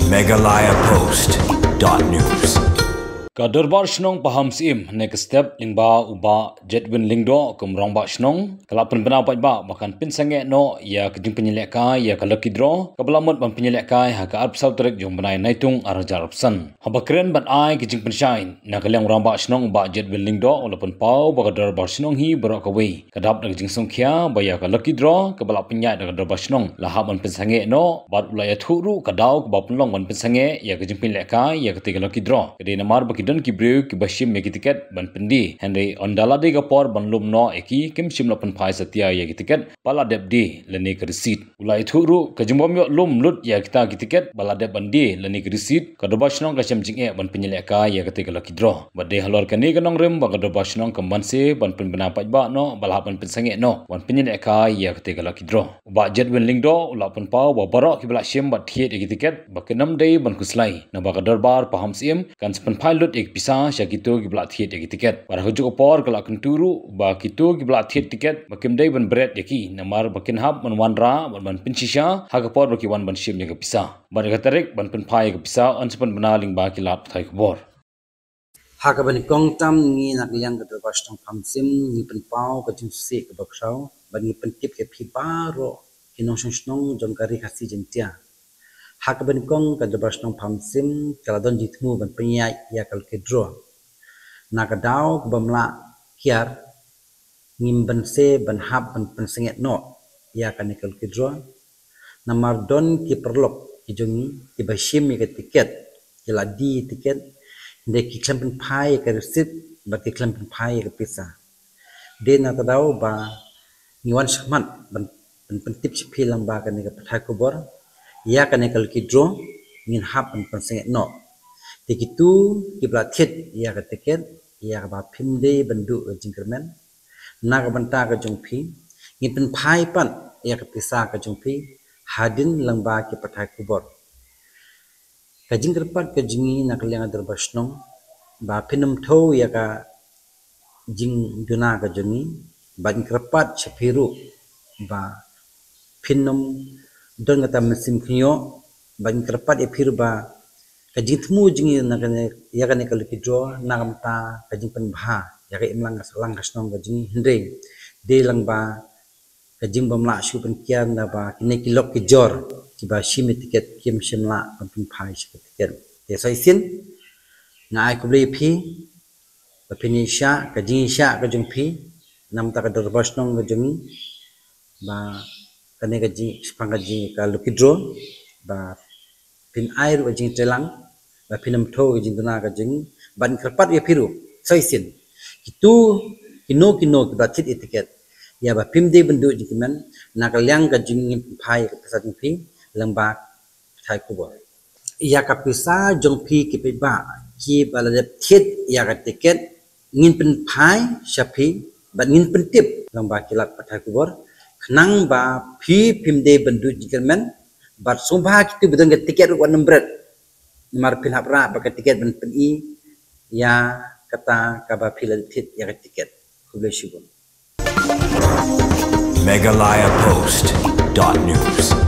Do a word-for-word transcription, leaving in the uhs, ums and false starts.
Meghalaya Post dot news. Ka Dorbar Shnong Pahamsyiem ne ka step lyngba u Bah Jedwin Lyngdoh kum Rangbah Shnong ka la pynbna paidbah ba kan pynsangeh noh ïa ka jingpynïalehkai ïa ka lucky draw kaba la mut ban pynïalehkai ha ka arphew saw tarik jong u bnai Naitung arhajar arphew san. Haba kren ban ai ka jingpynshai na ka liang u Rangbah Shnong u Bah Jedwin Lyngdoh u la pynpaw ba ka Dorbar Shnong hi baroh kawei ka dap da ka jingsngewkhia ba ïa ka lucky draw kaba la pynïaid da ka Dorbar Shnong la hap ban pynsangeh noh bad u la ïathuh ruh ka daw kaba pynlong ban pynsangeh ïa ka jingpynïalehkai ïa katei ka lucky draw. Ka dei namar ba ki don ki briew kiba shim ïa ki tiket ban pyndie, hynrei ynda la dei ka por ban lum noh ïa ki, kim shym la pynphai satia ïa ki tiket ba la dep die lane ka receipt. U la ïathuh ruh ka jingbym ïoh lum lut ïa kita ki tiket ba la dep ban die lane ka receipt, ka Dorbar Shnong ka shem jingeh ban pynïalehkai ïa katei ka lucky draw. Bad dei halor kane ka nongrim ba ka Dorbar Shnong kam banse ban pynbna paidbah noh ba la hap ban pynsangeh noh ban pynïalehkai ïa katei ka lucky draw. U Bah Jedwin Lyngdoh u la pynpaw ba baroh kiba la shim bad thied ïa ki tiket ba kin ym dei ban khuslai, naba ka Dorbar Pahamsyiem kan sa pynphai lut ïa ki pisa sha kito kiba la thied ïa ki tiket. Bad ha kajuh ka por ka la kyntu ruh ba kito kiba la thied tiket ba kim dei ban bret ïa ki namar ba kin hap ban wanrah bad ban pynshisha ha ka por ba ki wan ban shim ïa ka pisa. Bad ïa ka tarik ban pynphai ïa ka pisa yn sa pynbna lyngba ki lad pathai khubor. Ha kaba nyngkong tam, ngi na ka liang ka Dorbar Shnong Pahamsyiem ngi pynpaw ka jingsngewsih kaba khraw bad ngi pyntip ïa phi baroh ki nongshong shnong jong ka Ri Khasi Jaiñtia. Ha kaba nyngkong, ka Dorbar Shnong Pahamsyiem ka la don jingthmu ban pynïaid ïa ka lucky draw. Na ka daw kaba ym lah kiar, ngim banse ban hap ban pynsangeh noh ïa kane ka lucky draw. Namar don ki paralok ki jong ngi kiba shim ïa ka tiket, ki la die tiket, hynrei ki khlem pynphai ïa ka receipt bad ki khlem pynphai ïa ka pisa. Dei na ka daw ba ngi wan shakhmat ban, ban pyntip sha phi lyngba kane ka pathai khubor ïa kane ka lucky draw, ngin hap ban pynsangeh noh. Te kito kiba la thied ïa ka tiket, ïa kaba phim dei ban duh ka jingkyrmen, na ka bynta ka jong phi, ngin pynphai pat ïa ka pisa ka jong phi hadien lyngba ki pathai khubor. Ka jingkyrpad ka jong ngi na ka liang ka Dorbar Shnong ba phin ym thew ïa ka jingduna ka jong ngi, bad ngi kyrpad sha phi ruh ba phin ym don kata mynsiem khñiot, bad ngi kyrpad ïa phi ruh ba ka jingthmu jong ngi na kane, ïa kane ka lucky draw na ka bynta ka jingpynbha ïa ka imlang ka sahlang ka shnong ka jong ngi, hynrei dei lyngba ka jingbym lah shuh ban kiar naba kine ki lok ki jor kiba shim ïa tiket kim shym lah ban pynphai sha ka tiket. Te sa shisien nga ai khublei ïa phi ba phin ïashah ka jingïashah ka jong phi na ka bynta ka Dorbar Shnong ka jong ngi, ba kane ka jing, shaphang ka jing ka lucky draw, ba phin ai ruh ka jingtreilang ba phin ym thew ka jingduna ka jong ngi, bad ngi kyrpad ïa phi ruh sa shisien, kito kino kino kiba thied ïa tiket, ïa ba phim dei ban duh jingkmen, na ka liang ka jong ngi ngin pynphai ïa ka pisa jong phi lyngba pathai khubor. Ïa ka pisa jong phi ki paidbah kiba la dep thied ïa ka tiket, ngin pynphai sha phi bad ngin pyntip lyngba ki lad pathai khubor, khnang ba phi phim dei ban duh jingkyrmen, bad sngewbha kito ba don ka tiket ruh wat nym bret, namar phin hap rah bad ka tiket ban pyni ïa kata kaba phi la thied ïa ka tiket. Khublei shibun. Meghalaya Post dot news.